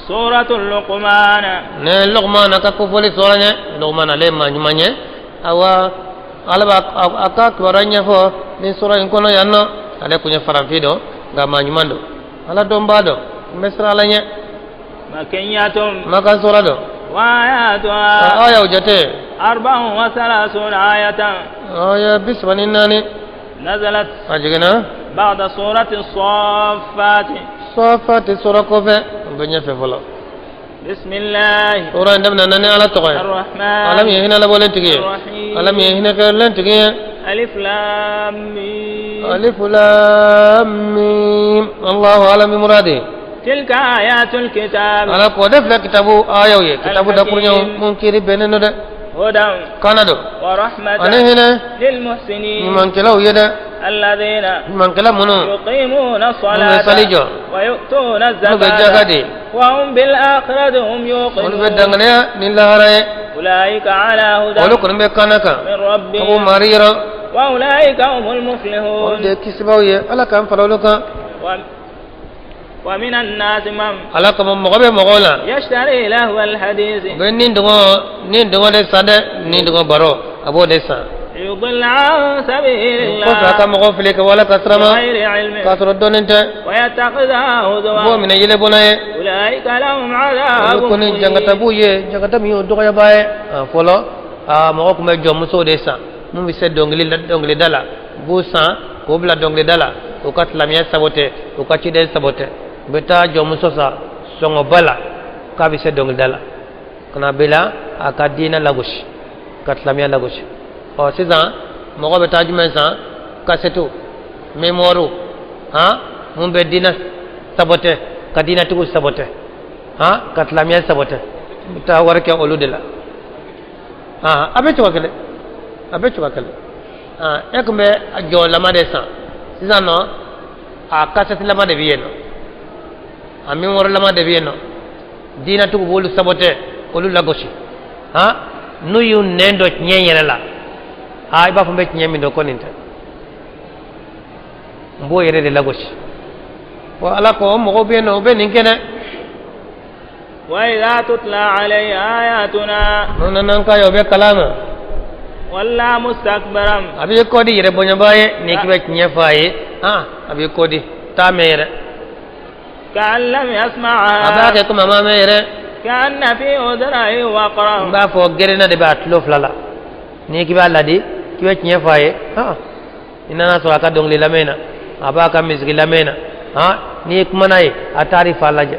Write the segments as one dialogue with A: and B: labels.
A: سورة لقمان.
B: Ne Luqman ka kofɔli sɔrɔ ɲɛ. Luqman, ale ye maa ɲuman ye. Awa, Ala b'a a ka kibaruya ɲɛfɔ ni sura in kɔnɔ yan nɔ. Ale kun ye farafin dɔ, nka maa ɲuman don, Ala dɔnbaa dɔ, n bɛ siran Ala ɲɛ.
A: مكية.
B: Makan sura dɔ.
A: وآياتها
B: Ayaw jate
A: 34 آية.
B: Aya 34.
A: نزلت
B: A jiginna
A: بعد سورة الصافات.
B: Sɔfati sura kɔfɛ. N bɛ ɲɛfɛ fɔlɔ.
A: بسم الله
B: Sura in daminɛ ni Ala tɔgɔ ye,
A: الرحمن
B: Ala min ye hinɛ labɔlen tigi ye,
A: الرحيم.
B: Ala min ye hinɛ kɛlen tigi ye.
A: ألف لام ميم.
B: ألف لام ميم، الله أعلم بمراده.
A: تلك آيات الكتاب.
B: Ala k'o de filɛ kitabu ayaw ye, kitabu dakuruɲɛw mun kiiri bɛnnen don dɛ.
A: هدى
B: Kana don
A: ورحمة
B: ani hinɛ
A: للمحسنين.
B: ɲumankɛlaw ye dɛ.
A: الذين
B: Ɲumankɛla minnu
A: يقيمون
B: minnu bɛ
A: الصلاة
B: sali jɔ,
A: ويؤتون
B: minnu bɛ jaka
A: الزكاة
B: di,
A: وهم بالآخرة هم
B: olu bɛ
A: يوقنون.
B: danganiya ni lahara ye.
A: أولئك على هدى
B: Olu kɔni bɛ kana kan
A: من
B: ka bɔ
A: ربهم
B: mari yɔrɔ.
A: وأولئك هم
B: Olu
A: المفلحون.
B: de ye kisibaw ye. Ala k'an fara olu kan.
A: ومن الناس من
B: Ala kama, mɔgɔ bɛ mɔgɔw la
A: يشتري لهو الحديث
B: u bɛ ni dɔgɔ de san dɛ, ni dɔgɔ baro, a b'o de san
A: ليضل عن سبيل
B: kɔfɛ a ka
A: الله
B: mɔgɔw fili ka wala ka sira ma
A: بغير علم
B: k'a sɔrɔ dɔnni tɛ,
A: ويتخذها
B: u b'o
A: هزوا.
B: minɛ yɛlɛbɔnna ye.
A: أولئك لهم
B: Olu
A: عذاب
B: kɔni
A: مهين.
B: jangata b'u ye, jangata min y'o dɔgɔyaba ye. A fɔlɔ, a mɔgɔ tun bɛ jɔnmusow de san mun bɛ se dɔnkili la, dɔnkilida la. U b'u san k'o bila dɔnkilida la, k'u ka silamɛya sabote, k'u ka ciden sabote. U bɛ taa jɔnmuso san sɔngɔba la k'a bɛ se dɔnkilida la, ka na bila a ka diinɛ lagosi, ka silamɛya lagosi. Ɔ, sisan mɔgɔ bɛ taa jumɛn san? Kasɛtiw, mémoire, han, mun bɛ diinɛ sabote, ka diinɛtigiw sabote, han, ka silamɛya sabote. U bɛ taa wari kɛ olu de la. Han, a bɛ cogo kelen, a bɛ cogo kelen. Han, e tun bɛ jɔlama de san, sisan nɔ a kasɛtilama de bɛ yen nɔ, a mémoire lama de bɛ yen nɔ. Diinɛtigiw b'olu sabote, olu lagosi. Han, n'u y'u nɛn dɔ tiɲɛ yɛrɛ la, aa, i b'a fɔ n bɛ tiɲɛ min dɔn ko nin tɛ, n b'o yɛrɛ de lagosi. Wa Ala ko o mɔgɔw bɛ yen nɔ, u bɛ nin kɛ dɛ.
A: وإذا تتلى عليه آياتنا
B: N'u nana an ka ye, o bɛ kalan ma
A: ولى مستكبرا.
B: A b'i kɔ di yɛrɛ bonyaba ye. N'i k'i bɛ tiɲɛ fɔ a ye, han, a b'i kɔ di taa mɛn yɛrɛ.
A: كأن لم
B: A b'a
A: يسمعها.
B: kɛ komi a ma mɛn yɛrɛ.
A: كأن في أذنيه
B: N
A: وقرا.
B: b'a fɔ gerenna de b'a tulo fila la. N'i k'i b'a ladi, k'i bɛ tiɲɛ fɔ a ye, han, i nana sɔrɔ a ka dɔnkili lamɛn na, a b'a ka misigi lamɛn na. Han, n'i kuma n'a ye, a taar'i fa lajɛ.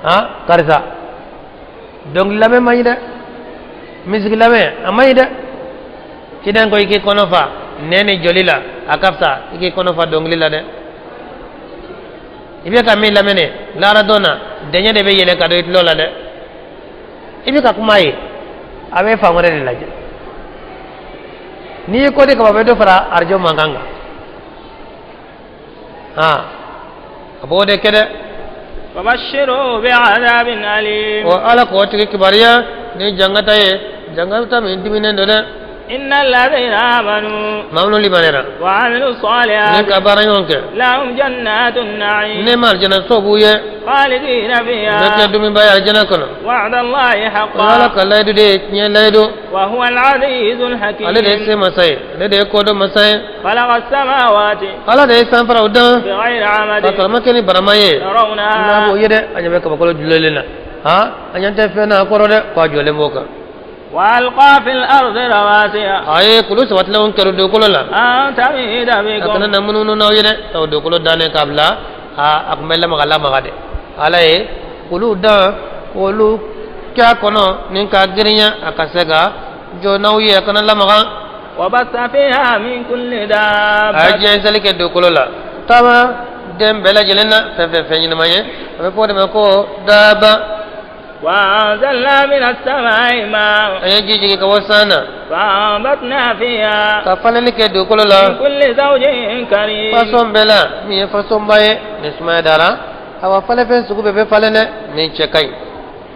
B: Han, karisa, dɔnkili lamɛn man ɲi dɛ, misigi lamɛn a man ɲi dɛ. Ciden ko i k'i kɔnɔ fa nɛn ni joli la, a ka fisa i k'i kɔnɔ fa dɔnkili la dɛ. I bɛ ka min lamɛn ne lahara don na, dɛɲɛ de bɛ yɛlɛ ka don i tulo la dɛ. I bɛ ka kuma ye, a bɛ fan wɛrɛ de lajɛ. N'i ye kɔdi kaba, bɛ dɔ fara arajo mankan kan. Han, a b'o de kɛ dɛ.
A: فبشره بعذاب أليم.
B: O Ala k'o tigi kibaruya ni jangata ye, jangata min diminen don dɛ.
A: إن الذين آمنوا
B: Maa minnu limaniyara
A: وعملوا
B: ni
A: الصالحات
B: ka baara ɲɔgɔn kɛ,
A: لهم جنات النعيم.
B: ne ma alijana so b'u ye
A: خالدين
B: u bɛ kɛ
A: فيها.
B: dumuniba ye alijana kɔnɔ.
A: وعد الله
B: O ye Ala
A: حقا.
B: ka layidu de ye, tiɲɛ layidu.
A: وهو العزيز
B: Ale de ye
A: الحكيم.
B: se masa ye, ale de ye kodɔn masa ye.
A: خلق السماوات
B: Ala de ye sanfaraw dan
A: بغير عمد
B: k'a sɔrɔ a ma kɛ ni barama ye. N'a
A: ترونها.
B: b'o ye dɛ, a ɲɛ bɛ kabakolo dulolen na. Han, a ɲɛ tɛ fɛn na a kɔrɔ dɛ, k'a jɔlen b'o kan.
A: وألقى في الأرض رواسي
B: A ye kulu sabatilenw kɛrɛ dugukolo la
A: أن تميد
B: a kana
A: بكم.
B: na munumunu n'aw ye dɛ. Sabu dugukolo dannen k'a bila, a tun bɛ lamaga lamaga de. Ala ye kulu dan k'olu kɛ a kɔnɔ ni k'a girinya, a ka se ka jɔ n'aw ye, a kana lamaga.
A: وبث فيها من كل
B: A ye
A: دابة.
B: jɛnsɛnli kɛ dugukolo la taama den bɛɛ lajɛlen na, fɛn fɛn fɛn ɲɛnama ye, a bɛ fɔ o de ma ko daaba.
A: وأنزلنا من السماء ماء
B: An ye ji jigin ka bɔ san na
A: فأنبتنا فيها
B: ka falenli kɛ dugukolo
A: من
B: la
A: كل زوج كريم.
B: fasɔn bɛɛ la min ye fasɔnba ye. Ni sumaya dara, awa, falenfɛn sugu bɛɛ bɛ falen dɛ min cɛ ka ɲi.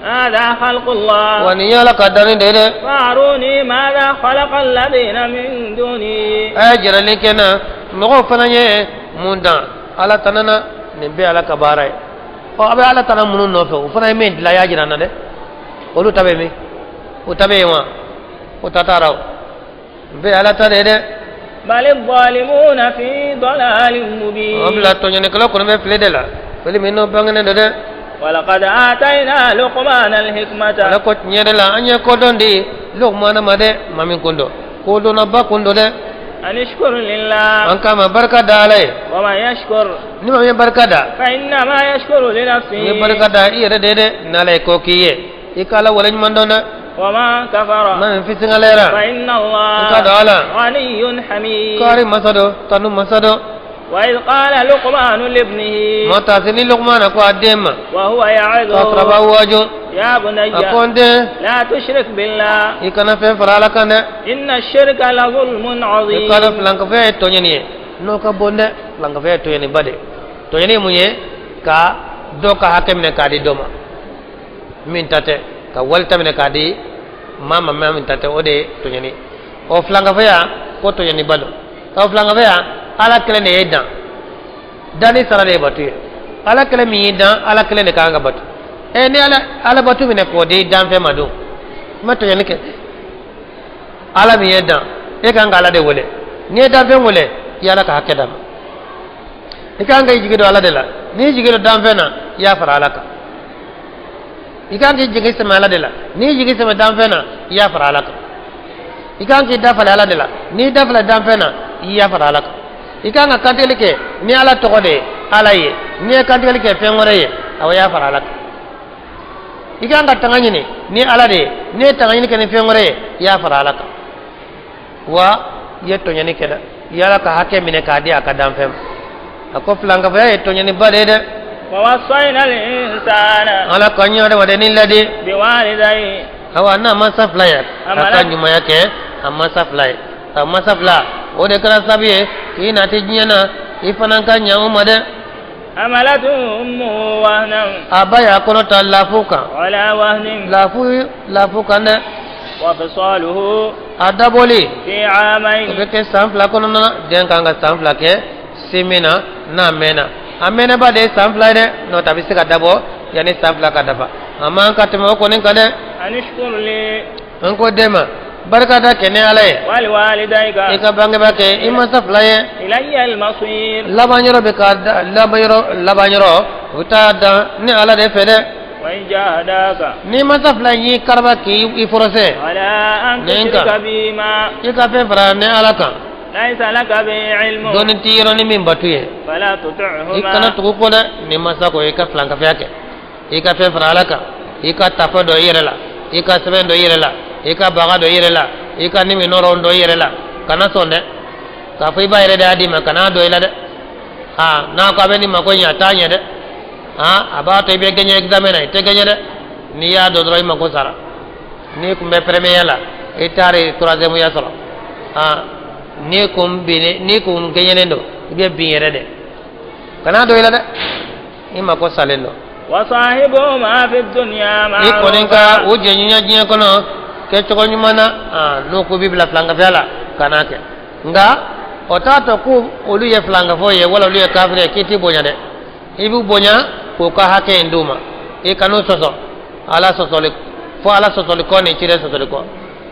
A: هذا خلق الله.
B: Wa nin ye Ala ka danni de ye dɛ.
A: فأروني ماذا خلق الذين من دونه.
B: A ye jirali kɛ n na, mɔgɔw fana ye mun dan Ala tana na? Nin bɛɛ Ala ka baara ye. Ɔ, a bɛ ala tana minnu nɔfɛ, o fana ye min dilan, y'a jira n na dɛ. Olu ta bɛ min? O ta bɛ yen wa? O ta taara. O bɛɛ ala ta de ye dɛ.
A: بل الظالمون في ضلال مبين.
B: O bila tɔɲɔnikɛlaw kɔni bɛ fili de la, fili min n'o bangenen don dɛ.
A: ولقد آتينا لقمان الحكمة.
B: Ala ko tiɲɛ de la, an ye kodɔn di Lukumana ma dɛ. Maa min kun don, kodɔnnaba kun don dɛ.
A: أن اشكر لله.
B: An kama barika da ala ye.
A: ومن يشكر
B: Ni maa min ye barika da,
A: فإنما يشكر لنفسه.
B: Ni ye barika da i yɛrɛ de ye dɛ. N'ala ye ko k'i ye, i k'ala waleɲuman dɔn dɛ.
A: ومن كفر
B: Maa min fisingalera,
A: فإن
B: n ka
A: الله
B: dɔn ala
A: غني حميد.
B: Kari masa dɔ, tanu masa dɔ.
A: وإذ قال لقمان لابنه
B: Mɔ taasi ni Lukumana ko a den ma
A: وهو
B: k'a sɔrɔ a b'a
A: يعظه
B: waaju,
A: يا بني
B: a ko n den,
A: لا تشرك بالله
B: i kana fɛn fara ala kan dɛ.
A: إن الشرك لظلم
B: I
A: عظيم.
B: ka dɔn filankafɛn ye tɔɲɔni ye, n'o ka bon dɛ. Filankafɛn ye tɔɲɔni ba de. Tɔɲɔni ye mun ye? Ka dɔ ka hakɛ minɛ k'a di dɔ ma min ta tɛ, ka wali ta minɛ k'a di maa ma maa min ta tɛ, o de ye tɔɲɔni. O filankafɛya ko tɔɲɔni ba don. Ka filankafɛya, ala kelen de ye dan, danni sara de ye batu ye. Ala kelen min y'i dan, ala kelen de kan ka batu. Ɛ, ni ala ala batu minɛ k'o di danfɛn ma dun, i ma tɔɲɔni kɛ? Ala min ye dan, e kan ka ala de wele. N'i ye danfɛn wele, i ala ka hakɛ d'a ma. I kan ka i jigi don ala de la. N'i jigi don danfɛn na, i y'a fara ala kan. I kan k'i jigi sɛmɛ ala de la. N'i jigi sɛmɛ danfɛn na, i y'a fara ala kan. I kan k'i dafale ala de la. N'i dafale danfɛn na, i y'a fara ala kan. I kan ka kantigɛli kɛ ni ala tɔgɔ de ye ala ye. N'i ye kantigɛli kɛ fɛn wɛrɛ ye, awɔ, i y'a fara ala kan. I kan ka tanga ɲini ni ala de ye. N'i ye tanga ɲini kɛ ni fɛn wɛrɛ ye, i y'a fara ala kan. Wa i ye tɔɲɔni kɛ dɛ, i y'ala ka hakɛ minɛ k'a di a ka danfɛn ma. A ko filankafoya ye tɔɲɔniba de ye dɛ.
A: ووصينا الإنسان
B: Ala ka ɲɛ adamadennin ladi
A: بوالديه
B: awa n'a mansa fila ye, a ka ɲumanya kɛ a mansa fila ye. A mansa fila, o de kɛra sababu ye k'i nati diɲɛ na, i fana ka ɲɛ o ma dɛ.
A: حملته أمه وهنا
B: A ba y'a kɔnɔ ta lafu kan
A: على وهن
B: lafu lafu kan dɛ.
A: وفصاله
B: A dabɔli
A: في
B: o bɛ
A: عامين
B: kɛ san 2 kɔnɔna na. Den kan ka san 2 kɛ sin min na n'a mɛnna. A mɛnnaba de ye san 2 ye dɛ. N'o tɛ, a bɛ se ka dabɔ yanni san 2 ka dafa. A man ka tɛmɛ o kɔni kan dɛ.
A: أن اشكر لي
B: N ko den ma, barika da kɛ ne ala ye,
A: ولوالديك
B: i ka bangebaa kɛ i mansa fila ye.
A: إلي المصير.
B: Laban yɔrɔ bɛ ka da laban yɔrɔ, laban yɔrɔ u bɛ taa dan ni ala de fɛ dɛ.
A: وإن جاهداك
B: Ni mansa fila in y'i karaba k'i i forcé
A: على أن
B: نينكا.
A: تشرك بي ما
B: i ka fɛn fara ni ala kan
A: ليس لك به علم
B: dɔnni t'i yɔrɔ ni min batu ye,
A: فلا
B: i kana
A: تطعهما.
B: tugu ko dɛ. Ni mansa ko i ka filankafoya kɛ, i ka fɛn fara ala kan, i ka tafo dɔ i yɛrɛ la, i ka sɛbɛn dɔ i yɛrɛ la, i ka baga dɔ i yɛrɛ la, i ka nimi nɔrɔ dɔ i yɛrɛ la, kana sɔn dɛ. K'a fɔ i b'a yɛrɛ de y'a d'i ma, kana dɔ i la dɛ. Ha, n'a ko a bɛ nin mako ɲɛ, a t'a ɲɛ dɛ. Ha, a b'a to i bɛ gagner examen na, i tɛ gagner dɛ. N'i y'a dɔn dɔrɔn, i mako sara. N'i kun bɛ premier la, i taara troisième ya sɔrɔ. Ha, n'i kun binne, n'i kun gagnélen don, i bɛ bin yɛrɛ de. Kana dɔ i la dɛ, i mako salen don.
A: وصاحبهما في الدنيا
B: I kɔni ka
A: معروفا.
B: o jɛɲɔgɔnya diɲɛ kɔnɔ kɛcogo ɲuman na. Aa, n'o ko b'i bila filankafoya la, kana kɛ. Nka o t'a to ko olu ye filankafo ye wala olu ye kafiri ye k'i t'i bonya dɛ. I b'u bonya k'u ka hakɛ in d'u ma. I kan'u sɔsɔ ala sɔsɔli, fo ala sɔsɔli kɔ ni ciden sɔsɔli kɔ.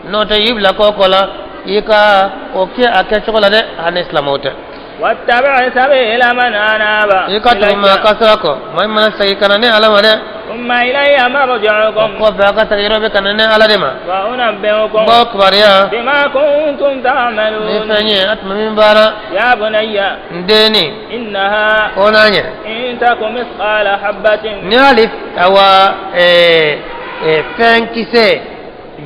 B: N'o tɛ, y'i bila ko o ko la, i ka o kɛ a kɛcogo la dɛ, hali ni silamɛw tɛ.
A: واتبع سبيل من أناب
B: I ka tugu maa
A: إلي
B: ka sira kɔ, maa min mana segin ka na ne ala ma dɛ.
A: ثم إلي
B: O
A: مرجعكم
B: kɔfɛ, a ka segin yɔrɔ bɛ ka na ne ala de ma.
A: وأنبئكم
B: N b'aw kibaruya
A: بما كنتم
B: ni
A: تعملون.
B: fɛn ye a tun bɛ min baara.
A: يا بني
B: N denni,
A: إنها
B: o n'a ɲɛ
A: إن تك مثقال حبة
B: ni hali awa fɛn kisɛ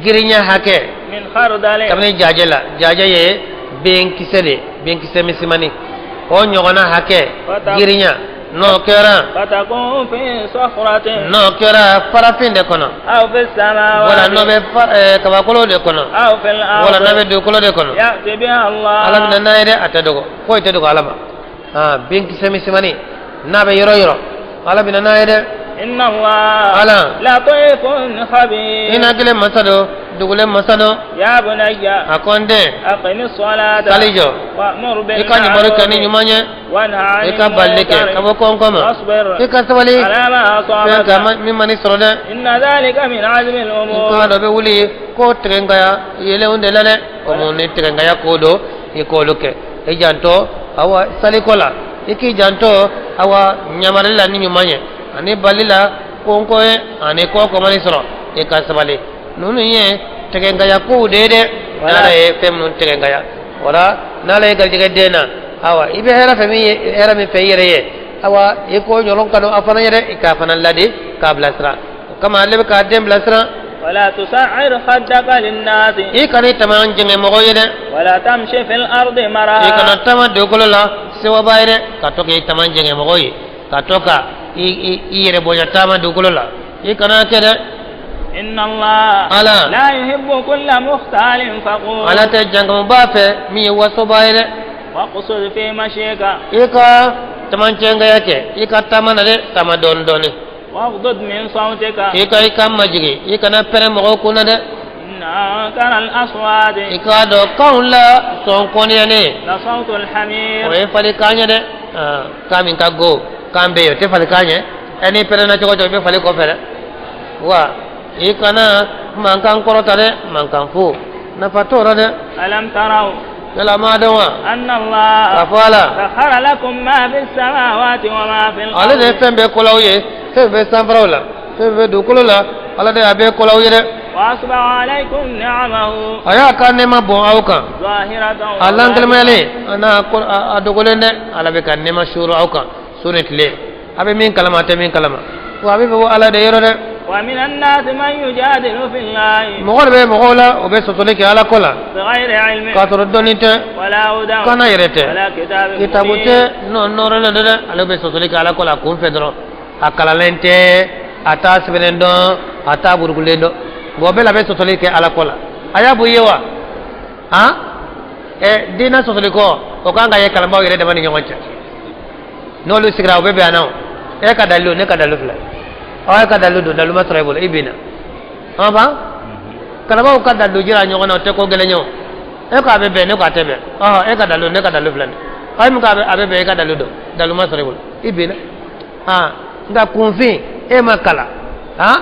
B: girinya hakɛ
A: من خردل
B: kabini jajɛ la, jajɛ ye benkisɛ de, benkisɛ misimani, o ɲɔgɔnna hakɛ girinya, n'o kɛra
A: فتكون في صخرة
B: n'o kɛra farafin de kɔnɔ
A: أو في
B: wala n'o
A: السماوات
B: bɛ kabakolo de kɔnɔ
A: أو في
B: wala n'a bɛ
A: الأرض
B: dugukolo de kɔnɔ,
A: يأتي بها
B: ala bɛna
A: الله.
B: n'a ye dɛ. A tɛ dogo, foyi tɛ dogo ala ma. Aa, benkisɛ misimani n'a bɛ yɔrɔ yɔrɔ, ala bɛna n'a ye dɛ.
A: Inna Allah
B: Ala
A: latifun khabir.
B: Hinɛ kelen masa don, dogolen masa don.
A: Ya bunayya
B: A ko n den,
A: aqimi ssalata
B: sali jɔ,
A: wa'mur
B: i ka ɲumanw kɛ ni
A: bil
B: ɲuman ye,
A: wanha
B: i ka balili kɛ ka bɔ kɔnkɔ ma,
A: wasbir
B: i ka sabali
A: ala ma
B: fɛn kan
A: asabaka
B: min man'i sɔrɔ dɛ.
A: Inna dhalika min azmi
B: N
A: al-umur.
B: ka dɔ bɛ wuli ko tigɛngaya yelenw de la dɛ, komi ni tigɛngaya ko don, i k'olu kɛ. I janto awa saliko la, i k'i janto awa ɲamarili la ni ɲuman ye, ani bali la kɔnkɔ ye, ani kɔ man'i sɔrɔ, i ka sabali. Ninnu ye tigɛngaya kow de ye dɛ. N'ala ye fɛn minnu tigɛngaya, wala n'ala ye garijɛgɛ den na, awa i bɛ hɛrɛ fɛ min ye, hɛrɛ min fɛ i yɛrɛ ye, awa i k'o ɲɔgɔn kanu a fana ye dɛ, i k'a fana ladi k'a bilasira. O kama ale bɛ k'a den bilasira.
A: ولا تصعر خدك للناس
B: I kana i tama jɛngɛ mɔgɔw ye dɛ.
A: ولا تمشي في الأرض
B: I kana
A: مرحا
B: tama dugukolo la sewaba ye dɛ, ka to k'i tama jɛngɛ mɔgɔw ye, ka to ka i yɛrɛ bonya taama dugukolo la, i kana kɛ dɛ.
A: إن الله
B: Ala
A: لا يحب كل مختال فخور.
B: Ala tɛ jankamuba fɛ min ye wasoba ye dɛ.
A: واقصد في مشيك
B: I ka tamancɛngaya kɛ i ka taama na dɛ, taama dɔɔni dɔɔni.
A: واغضض من صوتك
B: I ka i ka majigin, i kana pɛrɛn mɔgɔw kunna dɛ.
A: إن أنكر الأصوات
B: I k'a dɔn kanw la sɔn kɔniyalen
A: لصوت
B: o
A: الحمير.
B: ye fali kan ye dɛ. Kan min ka go, kan bɛ yen, o tɛ fali kan ye. Ɛ, n'i pɛrɛnna cogo o cogo, i bɛ fali kɔfɛ dɛ. Wa i kana mankan kɔrɔta dɛ, mankan fo nafa t'o la dɛ.
A: ألم تروا
B: Yala ma dɔn wa
A: أن
B: k'a
A: الله
B: fɔ ala
A: سخر لكم ما في السماوات وما في
B: ale de ye
A: الأرض
B: fɛn bɛɛ kolaw ye, fɛn bɛɛ sanfɛlaw la, fɛn bɛɛ dugukolo la, ala de y'a bɛɛ kolaw ye dɛ.
A: وأسبغ عليكم نعمه
B: A y'a ka nɛɛma bɔn aw kan
A: ظاهرة
B: a lankɛlɛmayalen a n'a a dogolen dɛ. Ala bɛ ka nɛɛma suuru aw kan su ni tile, a bɛ min kalama, a tɛ min kalama, wa a bɛ bɔ ala de yɔrɔ dɛ.
A: ومن الناس من يجادل في الله
B: Mɔgɔ de bɛ mɔgɔw la, o bɛ sɔsɔli kɛ ala ko la
A: بغير علم
B: k'a sɔrɔ dɔnni tɛ,
A: ولا هدى
B: kana yɛrɛ tɛ,
A: ولا كتاب
B: kitabu
A: مبين.
B: tɛ, nɔrɔlen don dɛ. Ale bɛ sɔsɔli kɛ ala ko la kun fɛ dɔrɔn, a kalanlen tɛ, a t'a sɛbɛnnen dɔn, a t'a burukulen dɔn, nka o bɛɛ la a bɛ sɔsɔli kɛ ala ko la. A y'a bɔ i ye wa? Han, ɛ, diinɛ sɔsɔli kɔ, o kan ka ye kalanbaaw yɛrɛ dama ni ɲɔgɔn cɛ. N'olu sigira, o bɛ bɛn a na. O e ka dalilu, ne ka dalilu filɛ, aw e ka dalilu don, dalilu ma sɔrɔ e bolo, i binna. An fa kalanbaaw ka dalilu jira ɲɔgɔn na, o tɛ ko gɛlɛn ye. O e ko a bɛ bɛn, ne ko a tɛ bɛn. Ɔhɔn, e ka dalilu, ne ka dalilu filɛ nin ye, aw ye min ko a bɛ bɛn, e ka dalilu don, dalilu ma sɔrɔ e bolo, i binna. Aa, nka kunfin, e ma kalan, han,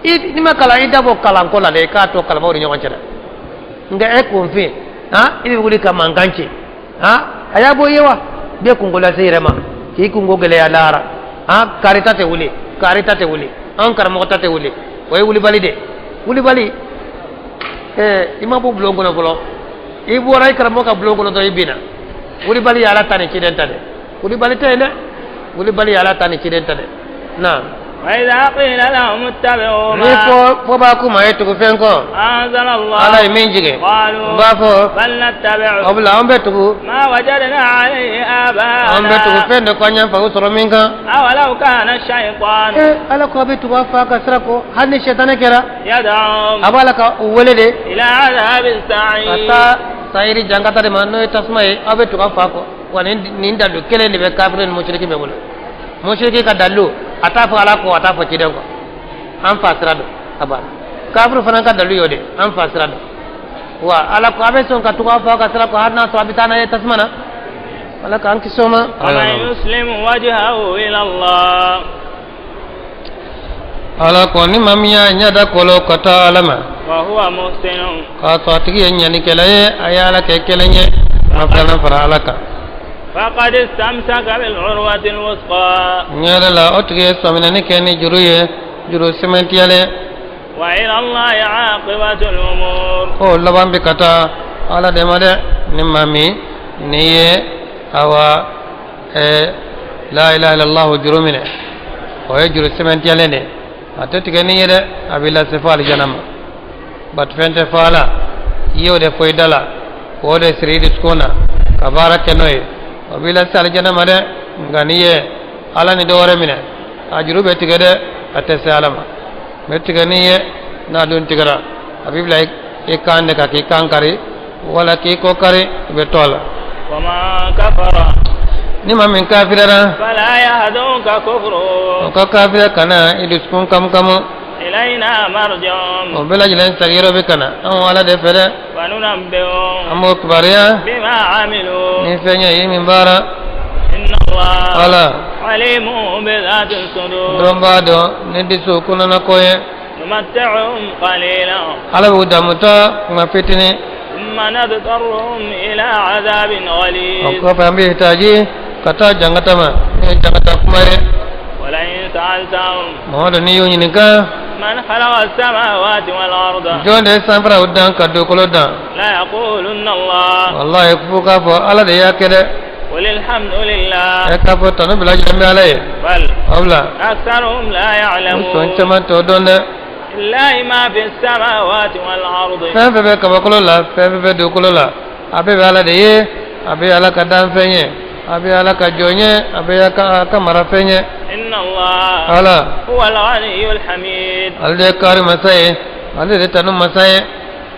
B: i n'i ma kalan, i da bɔ kalanko la dɛ, i k'a to kalanbaaw ni ɲɔgɔn cɛ dɛ. Nka e kunfin, han, i bɛ wuli ka mankan ci, han, a y'a bɔ i ye wa? I bɛ kunko lase i yɛrɛ ma k'i kunko gɛlɛya lahara. Han, kari ta tɛ wuli, kari ta tɛ wuli, an karamɔgɔ ta tɛ wuli, o ye wulibali de, wulibali. Ɛɛ, i ma bɔ bulon kɔnɔ fɔlɔ, i bɔra i karamɔgɔ ka bulon kɔnɔ dɔrɔn, i binna. Wulibali ye ala ta ni ciden ta dɛ, wulibali tɛ yen dɛ, wulibali ye ala ta ni ciden ta dɛ na.
A: وإذا قيل لهم اتبعوا
B: Ni
A: ما
B: fɔ fɔ b'a k'u ma ye tugu fɛn kɔ
A: أنزل الله
B: ala ye min jigin,
A: قالوا
B: u b'a fɔ
A: بل نتبع
B: o bila an bɛ tugu
A: ما وجدنا عليه
B: an bɛ tugu
A: آباءنا
B: fɛn dɔ kɔ, an y'an faw sɔrɔ min kan.
A: أولو كان الشيطان
B: Ee, ala ko a bɛ tugu a fa ka sira kɔ hali ni sɛtanɛ kɛra
A: يدعوهم
B: a b'a la ka u wele de
A: إلى عذاب
B: ka
A: السعير.
B: Taa sayiri jankata de ma, n'o ye tasuma ye, aw bɛ tugu a fa kɔ wa. Nin dalu kelen de bɛ kafiri ni musiriki bɛ bolo. Musiriki ka dalu, a t'a fɔ ala kɔ, a t'a fɔ ciden kɔ, an fa sira don, a banna. Kafiri fana ka dalu y'o de, an fa sira don. Wa ala ko a bɛ sɔn ka tugu a fa ka sira kɔ hali n'a sɔrɔ a bɛ taa n'a ye tasuma na. Ala k'an kisi o ma.
A: ومن يسلم وجهه إلى الله
B: Ala ko ni maa min y'a ɲɛda kolo ka taa ala ma
A: وهو محسن
B: k'a sɔrɔ a tigi ye ɲanikɛla ye, a ye ala kɛ kelen ye, a filanan fara ala kan,
A: فقد استمسك بالعروة الوثقى.
B: Ɲɛ yɛrɛ la, o tigi ye sɔminɛni kɛ ni juru ye, juru sɛmɛntiyalen.
A: وإلى الله عاقبة الأمور.
B: Ko laban bɛ ka taa ala de ma dɛ. Ni maa min n'i ye awa la ilaha illallah juru minɛ, o ye juru sɛmɛntiyalen de, a tɛ tigɛ ni ye dɛ, a b'i lase fo alijana ma. Batufɛn tɛ fɔ ala, i y'o de fɔ i da la k'o de siri i dusukun na ka baara kɛ n'o ye, o b'i lase alijana ma dɛ. Nka n'i ye ala ni dɔ wɛrɛ minɛ, a juru bɛ tigɛ dɛ, a tɛ se ala ma, bɛ tigɛ n'i ye. N'a dun tigɛra, a b'i bila i kan de kan k'i kan kari wala k'i kɔ kari, i bɛ to a la.
A: ومن كفر
B: Ni maa min kafiriyara,
A: فلا يحزنك
B: o
A: كفرهم.
B: ka kafiriya kana i dusukun kamukamu.
A: إلينا
B: O
A: مرجعهم
B: bɛɛ lajɛlen sagiyɔrɔ bɛ ka na anw Ala de fɛ dɛ.
A: وننبئهم
B: An b'o kibaruya
A: بما عملوا.
B: ni fɛn ye i min baara.
A: إن الله
B: Ala
A: عليم بذات الصدور.
B: dɔn b'a dɔn ni disiw kɔnɔna ko ye.
A: نمتعهم قليلا
B: Ala b'u damutɔ kuma fitinin,
A: ثم نضطرهم إلى عذاب
B: o
A: غليظ.
B: kɔfɛ an bɛ taji ka taa jangata ma ni ye jangata kuma ye.
A: ولئن سألتهم
B: Mamadu, n'i y'o ɲininka,
A: من خلق السماوات والأرض
B: jɔn de ye sanfaraw dan ka dugukolo dan?
A: ليقولن الله.
B: Walayi, f'u k'a fɔ Ala de y'a kɛ dɛ.
A: قل الحمد لله.
B: Ɛ, k'a fɔ tanu bila lajɛlen bɛ Ala ye.
A: بل
B: O bila
A: أكثرهم لا
B: u sɔn
A: يعلمون.
B: caman t'o dɔn dɛ.
A: لله ما في السماوات والأرض.
B: Fɛn fɛn bɛ kabakolo la, fɛn fɛn bɛ dugukolo la, a bɛɛ bɛ Ala de ye. A bɛ Ala ka danfɛn ye, a bɛ Ala ka jɔn ye, a bɛ a ka marafɛn ye.
A: إن الله
B: Ala
A: هو الغني الحميد.
B: ale de ye kaari masa ye, ale de ye tanu masa ye.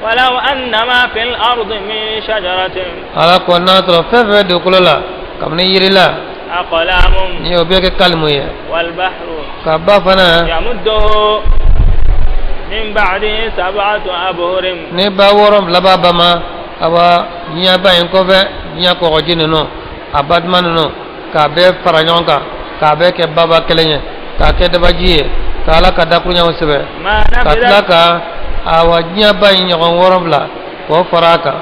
A: ولو أن ما في الأرض من شجرة
B: Ala ko n'a sɔrɔ fɛn fɛn bɛ dugukolo la kabini yiri la,
A: أقلام
B: n'i y'o bɛɛ kɛ kalimu ye,
A: والبحر
B: ka ba fana
A: يمده من بعده سبعة أبحر
B: ni ba 7 b'a ba ma, awa diɲɛ ba in kɔfɛ, diɲɛ kɔgɔji ninnu a baduma ninnu, k'a bɛɛ fara ɲɔgɔn kan k'a bɛɛ kɛ baba kelen ye, k'a kɛ dabaji ye, ka Ala ka dakuruɲaw sɛbɛn,
A: ما
B: ka tila
A: نفدت
B: ka awa diɲɛ ba in ɲɔgɔn 7 k'o fara a kan,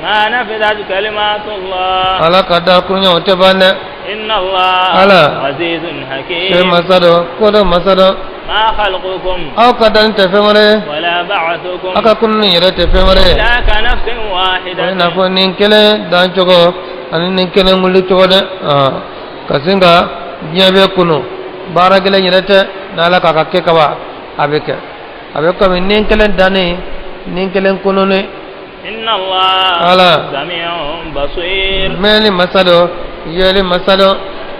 A: ما نفدت كلمات الله.
B: Ala ka dakuruɲaw tɛ ban dɛ.
A: إن الله
B: Ala
A: عزيز
B: se
A: حكيم.
B: masa dɔ, ko dɔ masa dɔ.
A: ما خلقكم
B: Aw ka danni tɛ fɛn wɛrɛ ye,
A: ولا بعثكم
B: aw ka kununni yɛrɛ tɛ fɛn wɛrɛ ye
A: إلا كنفس
B: o
A: واحدة.
B: i n'a fɔ nin kelen dan cogo ani nin kelen wuli cogo dɛ. Ka sin ka diɲɛ bɛ kunu, baara gɛlɛn yɛrɛ tɛ. N'Ala k'a ka kɛ kaban, a bɛ kɛ, a bɛ komi nin kelen danni, nin kelen kununi.
A: إن الله
B: Ala
A: سميع بصير.
B: mɛnni masa dɔ, yeli masa dɔ.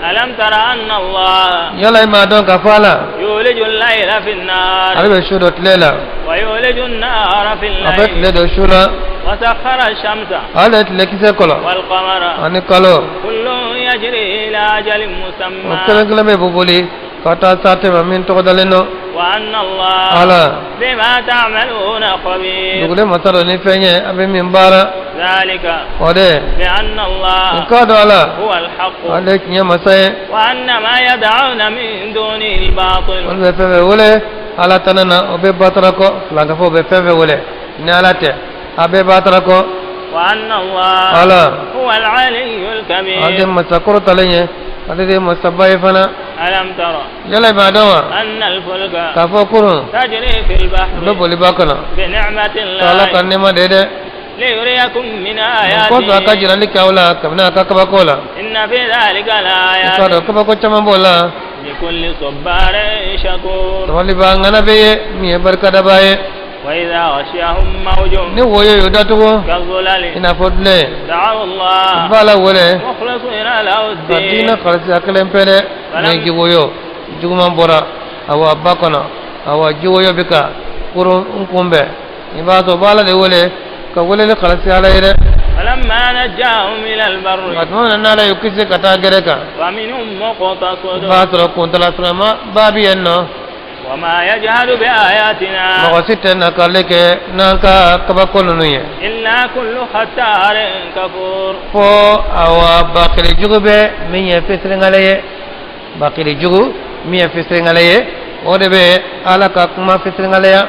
A: ألم تر أن الله
B: Yala i m'a dɔn k'a fɔ Ala
A: يولج الليل في النهار
B: ale bɛ su dɔ tile la,
A: ويولج النهار في
B: a bɛ tile
A: الليل
B: dɔ su la,
A: وسخر الشمس
B: ale ye tile kisɛ kɔlɔ
A: والقمر
B: ani kalo,
A: كل يجري إلى أجل
B: o
A: مسمى
B: kelen kelen bɛ boboli ka taa saate ma min tɔgɔ dalen don.
A: وأن الله
B: Ala
A: بما تعملون خبير.
B: dugulen masa dɔ ni fɛn ye a bɛ min baara.
A: ذلك
B: O de
A: بأن
B: n
A: الله
B: k'a dɔn Ala
A: هو الحق
B: ale ye tiɲɛ masa ye,
A: وأن ما يدعون من دونه الباطل.
B: olu bɛ fɛn fɛn wele Ala tana na, o bɛ batara kɔ. Filankafow bɛ fɛn fɛn wele ni Ala tɛ, a bɛɛ batara kɔ.
A: وأن الله
B: Ala
A: هو العلي
B: ale de
A: الكبير.
B: masa kɔrɔtalen ye, ale de ye masaba ye fana.
A: ألم تر
B: Yala i b'a dɔn wa
A: أن الفلك
B: k'a fɔ kurun
A: تجري في
B: bɛ
A: البحر
B: boliba kɔnɔ
A: بنعمة
B: ka Ala ka
A: الله
B: nɛɛma de ye dɛ,
A: ليريكم من
B: o kosɔn a ka
A: آياته
B: jirali kɛ aw la kabini a ka kabako la.
A: إن في ذلك
B: I k'a
A: لآيات
B: dɔn kabako caman b'o la
A: لكل صبار شكور.
B: sabaliba ŋana bɛ ye min ye barikadaba ye.
A: وإذا غشيهم موج
B: Ni woyo y'o datugu
A: كالظلل
B: i n'a fɔ dulɛ,
A: دعوا
B: u
A: الله
B: b'a la wele
A: مخلصين له
B: ka diinɛ
A: الدين.
B: kalisiya kelen pe dɛ. Ni jiwoyo juguman bɔra awa ba kɔnɔ, awa jiwoyo bɛ ka kurun n kunbɛn, i b'a sɔrɔ u b'a la de wele ka weleli kalisi Ala ye dɛ.
A: فلما نجاهم إلى
B: Nka
A: البر
B: tuma min na n'Ala y'u kisi ka taa gɛrɛ kan,
A: فمنهم
B: i
A: مقتصد
B: b'a sɔrɔ kuntala surunma ba bɛ yen nɔ.
A: وما يجهل بآياتنا
B: Mɔgɔ si tɛ nakali kɛ n'an ka kabako ninnu ye
A: إلا كل ختار كفور.
B: fo awa bakili jugu bɛ min ye fitirinkale ye. Bakili jugu min ye fitirinkale ye, o de bɛ Ala ka kuma fitirinkaleya.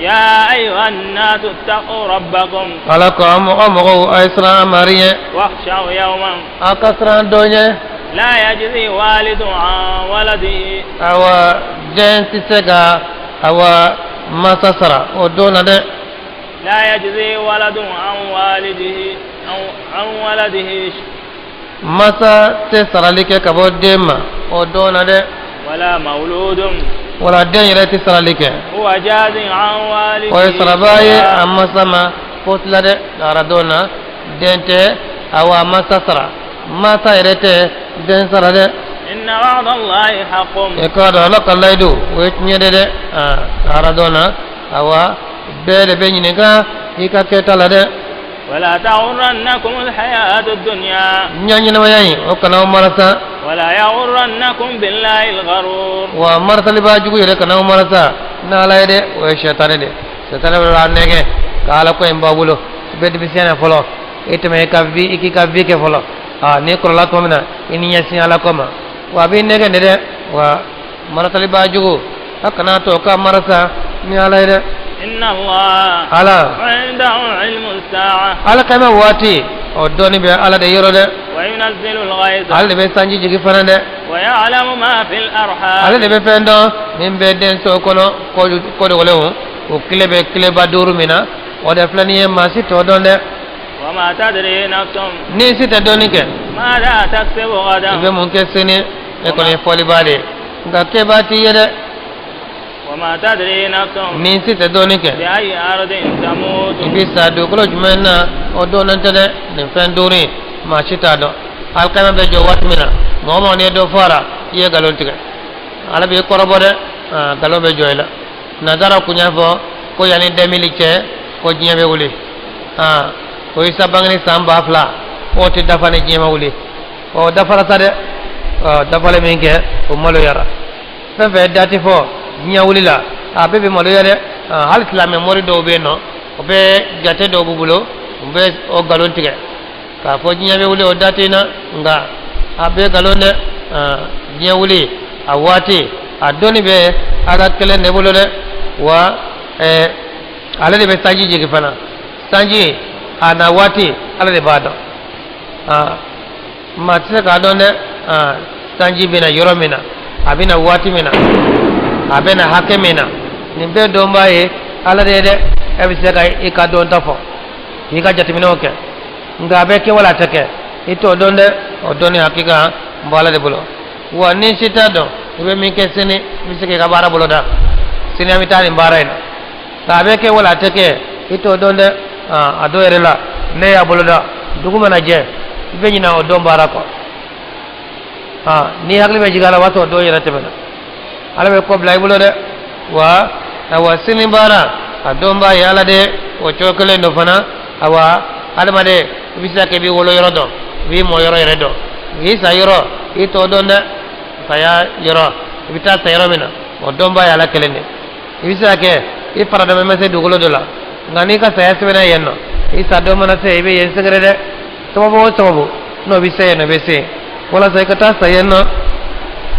A: يا أيها الناس اتقوا ربكم
B: Ala ko an mɔgɔ mɔgɔw, a ye siran an mari ɲɛ,
A: واخشوا يوما
B: a ka siran dɔ ɲɛ,
A: لا يجزي والد عن ولده
B: awa den tɛ se ka awa masa sara o don na dɛ.
A: لا يجزي ولد عن والده أو عن ولده
B: Masa tɛ sarali kɛ ka bɔ den ma o don na dɛ.
A: ولا مولود
B: Wala den yɛrɛ tɛ sarali kɛ
A: هو جاز عن
B: o ye
A: والده
B: saraba ye a
A: شيئا.
B: masa ma fosi la dɛ. Lahara don na, den tɛ awa masa sara, masa yɛrɛ tɛ den sara dɛ.
A: إن وعد الله حق.
B: I k'a dɔn Ala ka layidu o ye tiɲɛ de dɛ. Lahara don na, awa bɛɛ de bɛ ɲininka i ka kɛta la dɛ.
A: ولا تغرنكم الحياة الدنيا.
B: Diɲɛ ɲɛnamaya in, o kana aw marasa.
A: ولا يغرنكم بالله الغرور.
B: Wa marasalibaa jugu yɛrɛ kana aw marasa n'ala ye dɛ, o ye sɛtanɛ de. Sɛtanɛ bɛ la nɛgɛ ka ala ko in b'a bolo. I bɛ denmisɛnya na fɔlɔ, i tɛmɛ i ka vie, i k'i ka vie kɛ fɔlɔ. Aa, n'i kɔrɔla tuma min na, i ni ɲɛsin ala ko ma. Wa a b'i nɛgɛ de dɛ. Wa marasalibaa jugu, a kana to ka marasa ni ala ye dɛ.
A: إن الله
B: ala
A: عنده علم الساعة.
B: Alikiyama waati, o dɔnni bɛ ala de yɔrɔ dɛ.
A: وينزل الغيث.
B: Ale de bɛ sanji jigi fana dɛ.
A: ويعلم ما في الأرحام.
B: Ale de bɛ fɛn dɔn min bɛ denso kɔnɔ kɔdogolenw, o tile bɛ tileba 5 min na, o de filɛ nin ye, maa si t'o dɔn dɛ.
A: وما تدري نفس
B: Ni si tɛ dɔnni kɛ
A: ماذا تكسب
B: i bɛ
A: غدا.
B: mun kɛ sini, e kɔni ye fɔlibaa de ye, nka kɛbaa t'i ye dɛ.
A: وما تدري نفس
B: Ni si tɛ dɔnni kɛ
A: بأي أرض تموت.
B: i bɛ sa dugukolo jumɛn na, o dɔnnen tɛ dɛ. Nin fɛn 5 in, maa si t'a dɔn. Alikiyama bɛ jɔ waati min na, mɔgɔ mɔgɔ n'i ye dɔ fɔ a la, i ye nkalon tigɛ, ala b'i kɔrɔbɔ dɛ. Nkalon bɛ jɔ i la. Nanzara kun y'a fɔ ko yanni 2000 cɛ ko diɲɛ bɛ wuli. Ko Isa bangeni san 2000, k'o tɛ dafa ni diɲɛ ma wuli. O dafara sa dɛ. Dafalen min kɛ, o maloyara. Fɛn fɛn ye date fɔ diɲɛ wuli la, a bɛɛ bɛ maloya dɛ. Hali silamɛ mori dɔw bɛ yen nɔ, o bɛ jate dɔw b'u bolo, u bɛ o nkalon tigɛ k'a fɔ diɲɛ bɛ wuli o date in na, nka a bɛɛ nkalon dɛ. Diɲɛ wuli a waati, a dɔnni bɛ ala kelen de bolo dɛ. Wa ale de bɛ sanji jigin fana. Sanji a na waati, ala de b'a dɔn. Maa tɛ se k'a dɔn dɛ. Sanji bɛ na yɔrɔ min na, a bɛ na waati min na, a bɛ na hakɛ min na, nin bɛɛ dɔnbaa ye ala de ye dɛ. E bɛ se ka i ka dɔnta fɔ, k'i ka jateminɛw kɛ, nka a bɛ kɛ wala a tɛ kɛ, i t'o dɔn dɛ. O dɔnni hakika n bɔ ala de bolo. Wa ni si t'a dɔn i bɛ min kɛ sini, i bɛ se k'i ka baara boloda, sini an bɛ taa nin baara in na, nka a bɛ kɛ wala a tɛ kɛ, i t'o dɔn dɛ. A dɔw yɛrɛ la, ne y'a boloda, dugu mana jɛ, i bɛ ɲinɛ o dɔn baara kɔ. N'i hakili bɛ jigin a la, o b'a sɔrɔ dɔw yɛrɛ tɛmɛna. Ala bɛ kɔ bila i bolo dɛ. Wa awa, sini baara a dɔnbaa ye ala de. O cogo kelen don fana. Awa, adamaden, i bɛ se ka kɛ i b'i wolo yɔrɔ dɔn, i b'i mɔ yɔrɔ yɛrɛ dɔn, k'i sa yɔrɔ, i t'o dɔn dɛ. Saya yɔrɔ, i bɛ taa sa yɔrɔ min na, o dɔnbaa ye ala kelen de. I bɛ se ka kɛ i faradama ma se dugukolo dɔ la, nka n'i ka saya sɛbɛnna yen nɔ, i sa don mana se, i bɛ yen sɛgɛrɛ dɛ. Sababu o sababu n'o bɛ se yen nɔ, i bɛ se yen walasa i ka taa sa yen nɔ.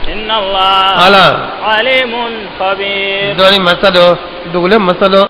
A: إن الله
B: ala
A: عليم خبير.
B: Dɔnni masa dɔ, dugulen masa dɔ.